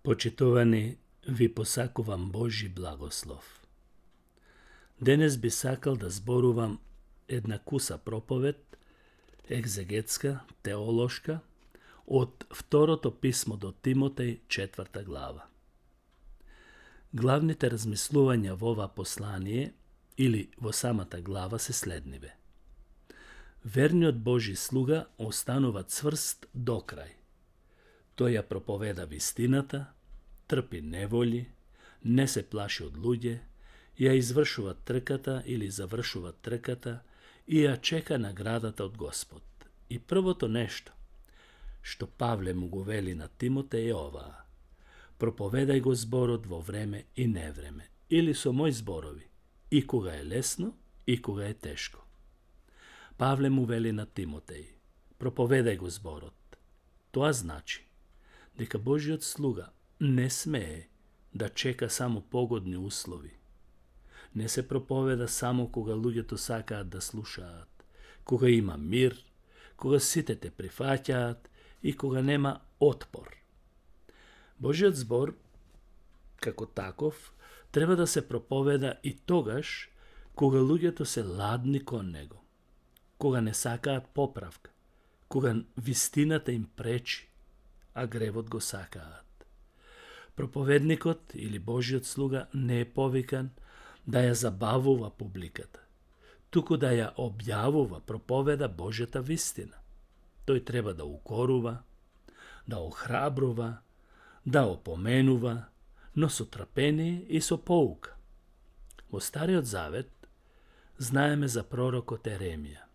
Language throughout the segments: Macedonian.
Почитувани, ви посакувам Божи благослов. Денес би сакал да зборувам една куса проповед, екзегетска, теолошка, од второто писмо до Тимотеј, 4 глава. Главните размислувања во ова послание или во самата глава се следниве. Верниот Божи слуга останува цврст до крај. Тој ја проповеда вистината, трпи неволи, не се плаши од луѓе, ја извршува трката или завршува трката и ја чека наградата од Господ. И првото нешто, што Павле му го вели на Тимотеј е оваа: проповедај го зборот во време и невреме, или со мои зборови, и кога е лесно, и кога е тешко. Павле му вели на Тимотеј: проповедај го зборот. Тоа значи дека Божиот слуга не смее да чека само погодни услови. Не се проповеда само кога луѓето сакаат да слушаат, кога има мир, кога сите те прифаќаат и кога нема отпор. Божиот збор, како таков, треба да се проповеда и тогаш кога луѓето се ладни кон него, кога не сакаат поправка, кога вистината им пречи, а гревот го сакаат. Проповедникот или Божиот слуга не е повикан да ја забавува публиката, туку да ја објавува, проповеда Божјата вистина. Тој треба да укорува, да охрабрува, да опоменува, но со трпение и со поука. Во Стариот Завет знаеме за пророкот Еремија.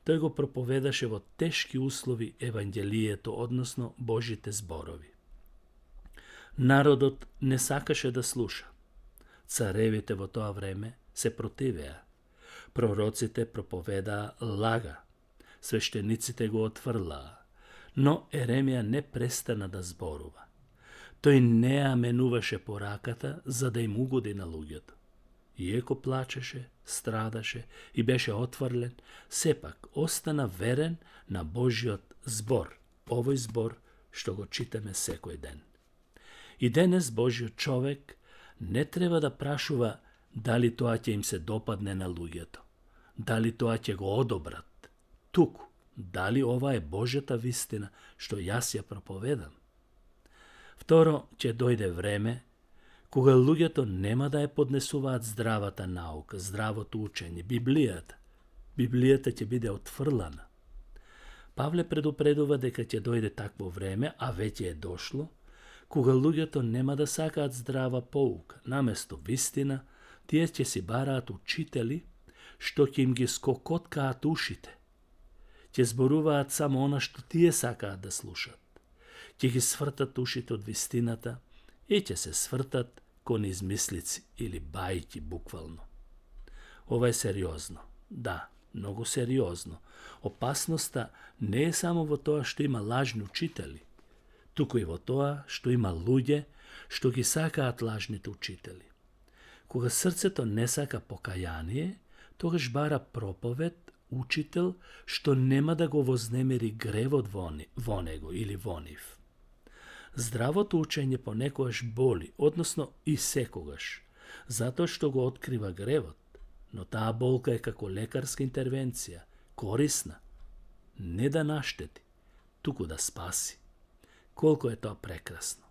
Тој го проповедаше во тешки услови евангелието, односно Божите зборови. Народот не сакаше да слуша. Царевите во тоа време се противеа. Пророците проповедаа лага. Свештениците го отфрлаа. Но Еремија не престана да зборува. Тој не ја менуваше пораката за да им угоди на луѓето. Иеко плачеше, страдаше и беше отфрлен, сепак остана верен на Божиот збор, овој збор што го читаме секој ден. И денес Божиот човек не треба да прашува дали тоа ќе им се допадне на луѓето, дали тоа ќе го одобрат, туку дали ова е Божјата вистина што јас ја проповедам. Второ, ќе дојде време кога луѓето нема да ја поднесуваат здравата наука, здравото учење, Библијата. Библијата ќе биде отфрлана. Павле предупредува дека ќе дојде такво време, а веќе е дошло, кога луѓето нема да сакаат здрава поука. Наместо вистина, тие ќе си бараат учители што ќе им ги скокоткаат ушите. Ќе зборуваат само она што тие сакаат да слушат. Ќе ги свртат ушите од вистината и ќе се свртат кон измислици или бајки буквално. Ова е сериозно. Да, многу сериозно. Опасноста не е само во тоа што има лажни учители, туку и во тоа што има луѓе што ги сакаат лажните учители. Кога срцето не сака покаяние, тогаш бара проповед, учител што нема да го вознемери гревот во него или во нив. Здравото учење понекогаш боли, односно и секогаш, затоа што го открива гревот, но таа болка е како лекарска интервенција, корисна, не да наштети, туку да спаси. Колку е тоа прекрасно.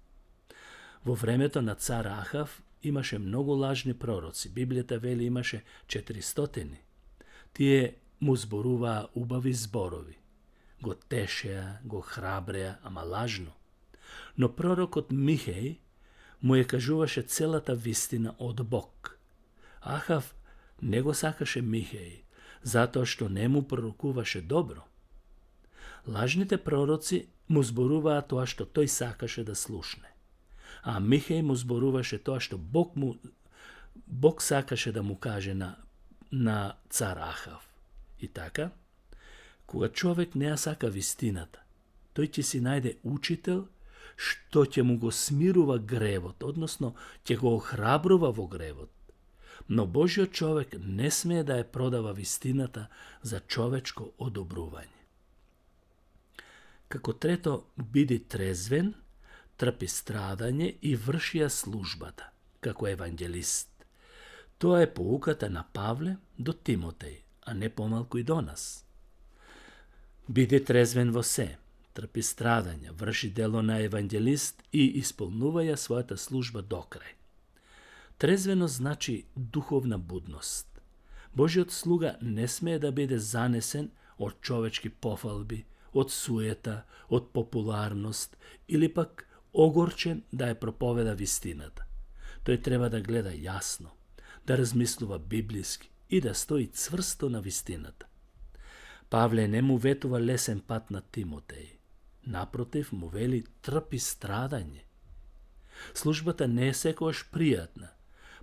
Во времето на цар Ахав имаше многу лажни пророци. Библијата вели имаше 400. Тие му зборуваа убави зборови. Го тешеа, го храбреа, ама лажно. Но пророкот Михеј му ја кажуваше целата вистина од Бог. Ахав не го сакаше Михеј, затоа што не му пророкуваше добро. Лажните пророци му зборуваа тоа што тој сакаше да слушне. А Михеј му зборуваше тоа што Бог сакаше да му каже на цар Ахав. И така, кога човек не ја сака вистината, тој ќе си најде учител што ќе му го смирува гревот, односно ќе го охрабрува во гревот. Но Божиот човек не смее да ја продава вистината за човечко одобрување. Како трето, биди трезвен, трпи страдање и врши ја службата, како евангелист. Тоа е поуката на Павле до Тимотеј, а не помалку и до нас. Биди трезвен во се, трпи страдања, врши дело на евангелист и исполнува ја својата служба до крај. Трезвено значи духовна будност. Божиот слуга не смее да биде занесен од човечки пофалби, од суета, од популарност или пак огорчен да ја проповеда вистината. Тој треба да гледа јасно, да размислува библиски и да стои цврсто на вистината. Павле не му ветува лесен пат на Тимотеј. Напротив, му вели трпи страдање. Службата не е секогаш пријатна.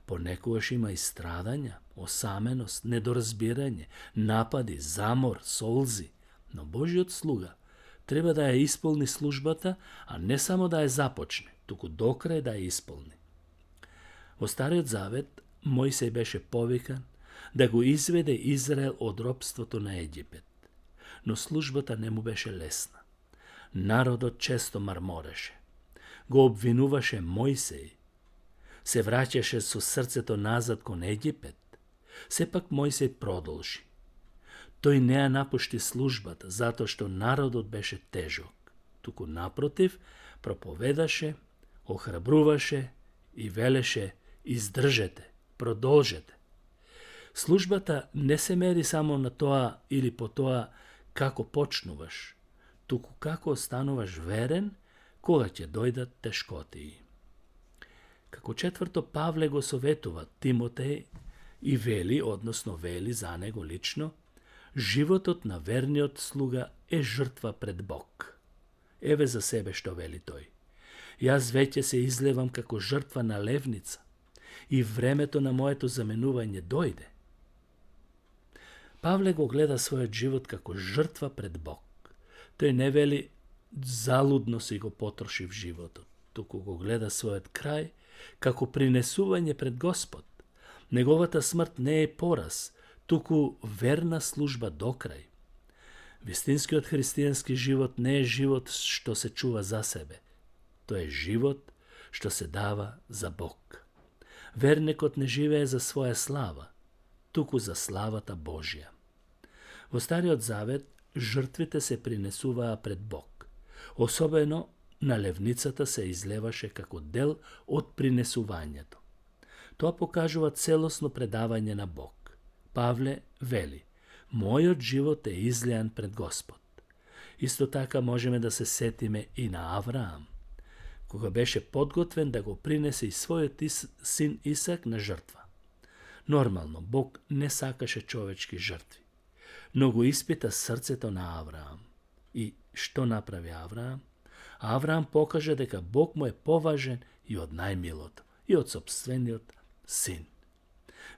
Понекогаш има и страдања, осаменост, недоразбирање, напади, замор, солзи. Но Божиот слуга треба да ја исполни службата, а не само да ја започне, туку до крај да ја исполни. Во Стариот Завет Мојсей беше повикан да го изведе Израел од робството на Египет. Но службата не му беше лесна. Народот често мармореше. Го обвинуваше Мојсей. Се враќаше со срцето назад кон Египет. Сепак Мојсей продолжи. Тој не ја напушти службата, затоа што народот беше тежок. Туку напротив, проповедаше, охрабруваше и велеше: издржете, продолжете. Службата не се мери само на тоа или по тоа како почнуваш, туку како остануваш верен кога ќе дојдат тешкотии. Како четврто, Павле го советува Тимотеј и вели за него лично: животот на верниот слуга е жртва пред Бог. Еве за себе што вели тој: јас веќе се излевам како жртва на левница и времето на моето заменување дојде. Павле го гледа својот живот како жртва пред Бог. Тој не вели залудно си го потрошив животот, туку го гледа својот крај како принесување пред Господ. Неговата смрт не е пораз, туку верна служба до крај. Вистинскиот христијански живот не е живот што се чува за себе. Тоа е живот што се дава за Бог. Верникот не живее за своја слава, туку за славата Божја. Во Стариот Завет жртвите се принесуваа пред Бог. Особено на левницата се излеваше како дел од принесувањето. Тоа покажува целосно предавање на Бог. Павле вели: мојот живот е излеан пред Господ. Исто така можеме да се сетиме и на Авраам, кога беше подготвен да го принесе и својот син Исак на жртва. Нормално, Бог не сакаше човечки жртви, но го испита срцето на Авраам. И што направи Авраам? Авраам покажа дека Бог му е поважен и од најмилото, и од сопствениот син.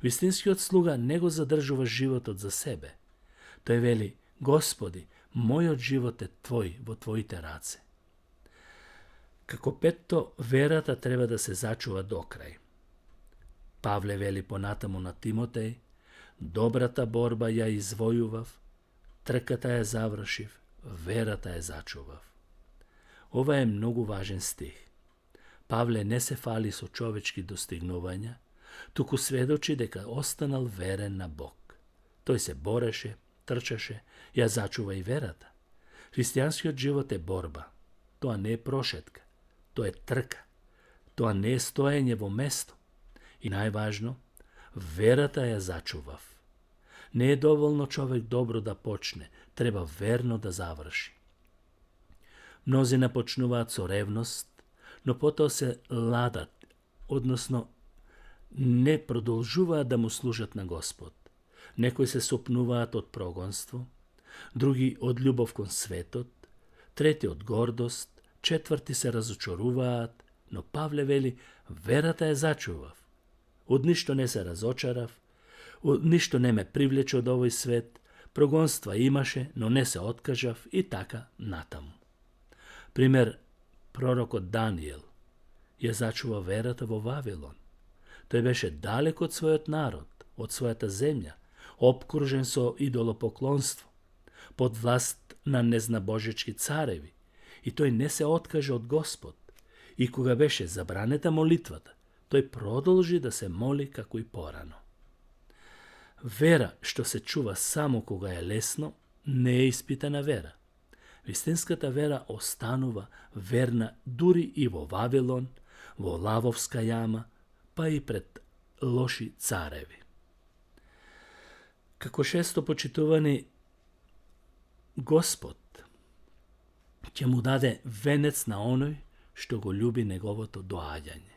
Вистинскиот слуга не го задржува животот за себе. Тој вели: Господи, мојот живот е Твој, во Твоите раце. Како петто, верата треба да се зачува до крај. Павле вели понатаму на Тимотеј: добрата борба ја извојував, трката ја завршив, верата ја зачував. Ова е многу важен стих. Павле не се фали со човечки достигнувања, туку сведочи дека останал верен на Бог. Тој се бореше, трчаше, ја зачува и верата. Христијанскиот живот е борба. Тоа не е прошетка, тоа е трка. Тоа не е стоење во место. И најважно, верата ја зачував. Не е доволно човек добро да почне, треба верно да заврши. Мнозина почнуваат со ревност, но потоа се ладат, односно не продолжуваат да му служат на Господ. Некои се сопнуваат од прогонство, други од љубов кон светот, трети од гордост, четврти се разочаруваат, но Павле вели: верата ја зачував. Од ништо не се разочарав, од ништо не ме привлече од овој свет, прогонства имаше, но не се откажав и така натаму. Пример, пророкот Даниел ја зачува верата во Вавилон. Тој беше далек од својот народ, од својата земја, обкружен со идолопоклонство, под власт на незнабожечки цареви, и тој не се откаже од Господ. И кога беше забранета молитвата, тој продолжи да се моли како и порано. Вера што се чува само кога е лесно, не е испитана вера. Вистинската вера останува верна дури и во Вавилон, во лавовска јама, па и пред лоши цареви. Како шесто почитувани, Господ ќе му даде венец на оној што го љуби неговото доаѓање.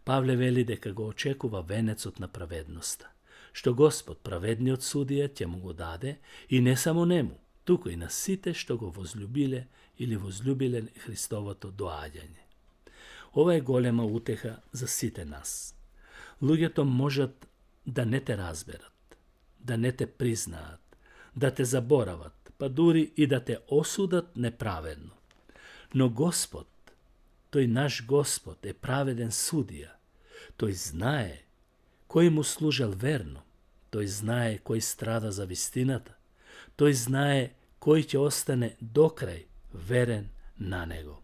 Павле вели дека го очекува венецот на праведноста, што Господ, праведниот судија, ќе му го даде и не само нему, туку и на сите што го возлюбиле или возлюбиле Христовото доаѓање. Ова е голема утеха за сите нас. Луѓето можат да не те разберат, да не те признаат, да те заборават, па дури и да те осудат неправедно. Но Господ, тој наш Господ е праведен судија. Тој знае кој му служел верно, тој знае кој страда за вистината, тој знае кој ќе остане до крај верен на него.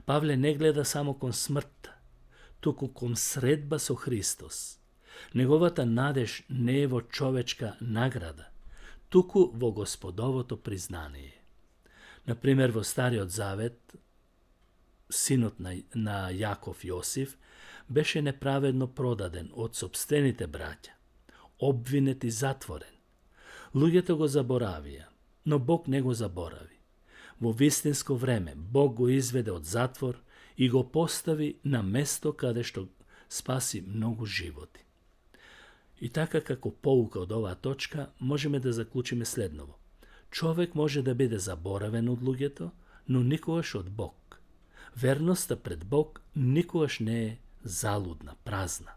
Павле не гледа само кон смртта, туку кон средба со Христос. Неговата надеж не е во човечка награда, туку во Господовото признание. Например, во Стариот Завет, синот на Јаков Јосиф беше неправедно продаден од сопствените браќа, обвинет и затворен. Луѓето го заборавија, но Бог не го заборави. Во вистинско време Бог го изведе од затвор и го постави на место каде што спаси многу животи. И така како поука од оваа точка можеме да заклучиме следново. Човек може да биде заборавен од луѓето, но никогаш од Бог. Верноста пред Бог никогаш не е залудна, празна.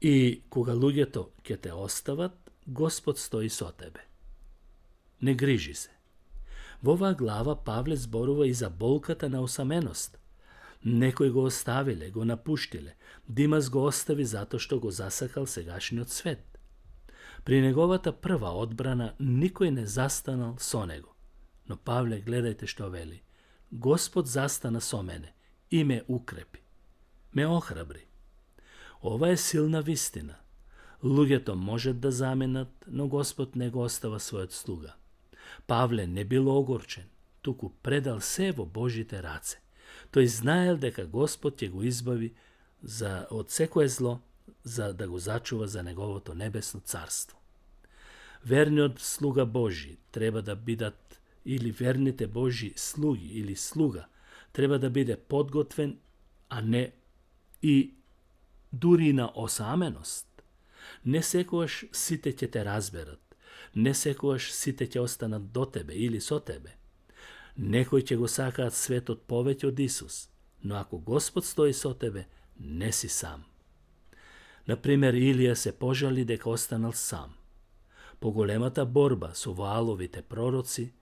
И кога луѓето ќе те остават, Господ стои со тебе. Не грижи се. Во оваа глава Павле зборува и за болката на осаменост. Некои го оставиле, го напуштиле. Димас го остави затоа што го засакал сегашниот свет. При неговата прва одбрана никој не застанал со него. Но Павле, гледајте што вели. Господ застана со мене и ме укрепи. Ме охрабри. Ова е силна вистина. Луѓето можат да заменат, но Господ не го остава својот слуга. Павле не бил огорчен, туку предал се во Божите раце. Тој знаел дека Господ ќе го избави од секое зло, за да го зачува за неговото небесно царство. Верниот слуга Божи треба да бидат, или верните Божи слуги или слуга, треба да биде подготвен, а не и дури на осаменост. Не секогаш сите ќе те разберат, не секогаш сите ќе останат до тебе или со тебе. Некои ќе го сакаат светот повеќе од Исус, но ако Господ стои со тебе, не си сам. Например, Илија се пожали дека останал сам. По големата борба со Вааловите пророци,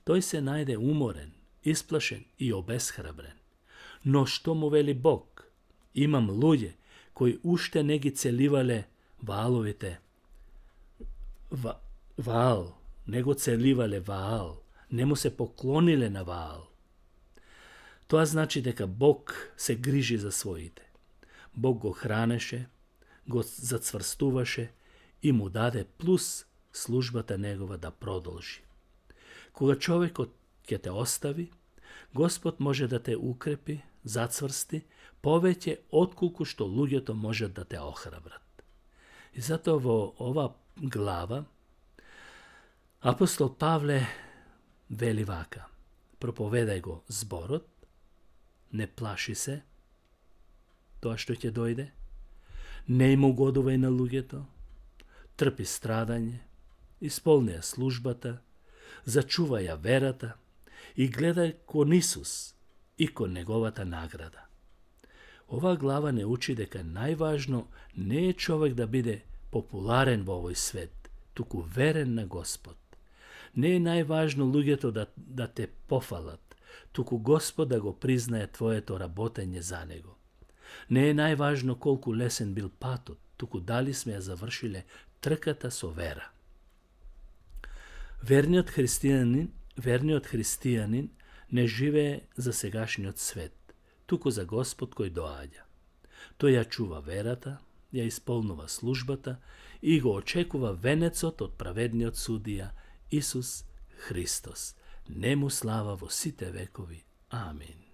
тој се најде уморен, исплашен и обесхрабрен. Но што му вели Бог? Имам луѓе кои уште не ги целивале Вааловите. Ваал, не го целивале Ваал, не му се поклониле на Ваал. Тоа значи дека Бог се грижи за своите. Бог го хранеше, го зацврстуваше и му даде плюс службата негова да продолжи. Кога човекот ќе те остави, Господ може да те укрепи, зацврсти, повеќе отколку што луѓето можат да те охрабрат. И затоа во ова глава апостол Павле вели вака: проповедај го зборот, не плаши се тоа што ќе дојде, не им угодувај на луѓето, трпи страдање, исполни ја службата, зачувај ја верата и гледај кон Исус и кон неговата награда. Оваа глава не учи дека најважно не е човек да биде популарен во овој свет, туку верен на Господ. Не е најважно луѓето да те пофалат, туку Господ да го признае твоето работење за него. Не е најважно колку лесен бил патот, туку дали сме ја завршиле трката со вера. Верниот христијанин не живее за сегашниот свет, туку за Господ кој доаѓа. Тој ја чува верата, ја исполнува службата и го очекува венецот од праведниот судија Исус Христос. Нему слава во сите векови. Амин.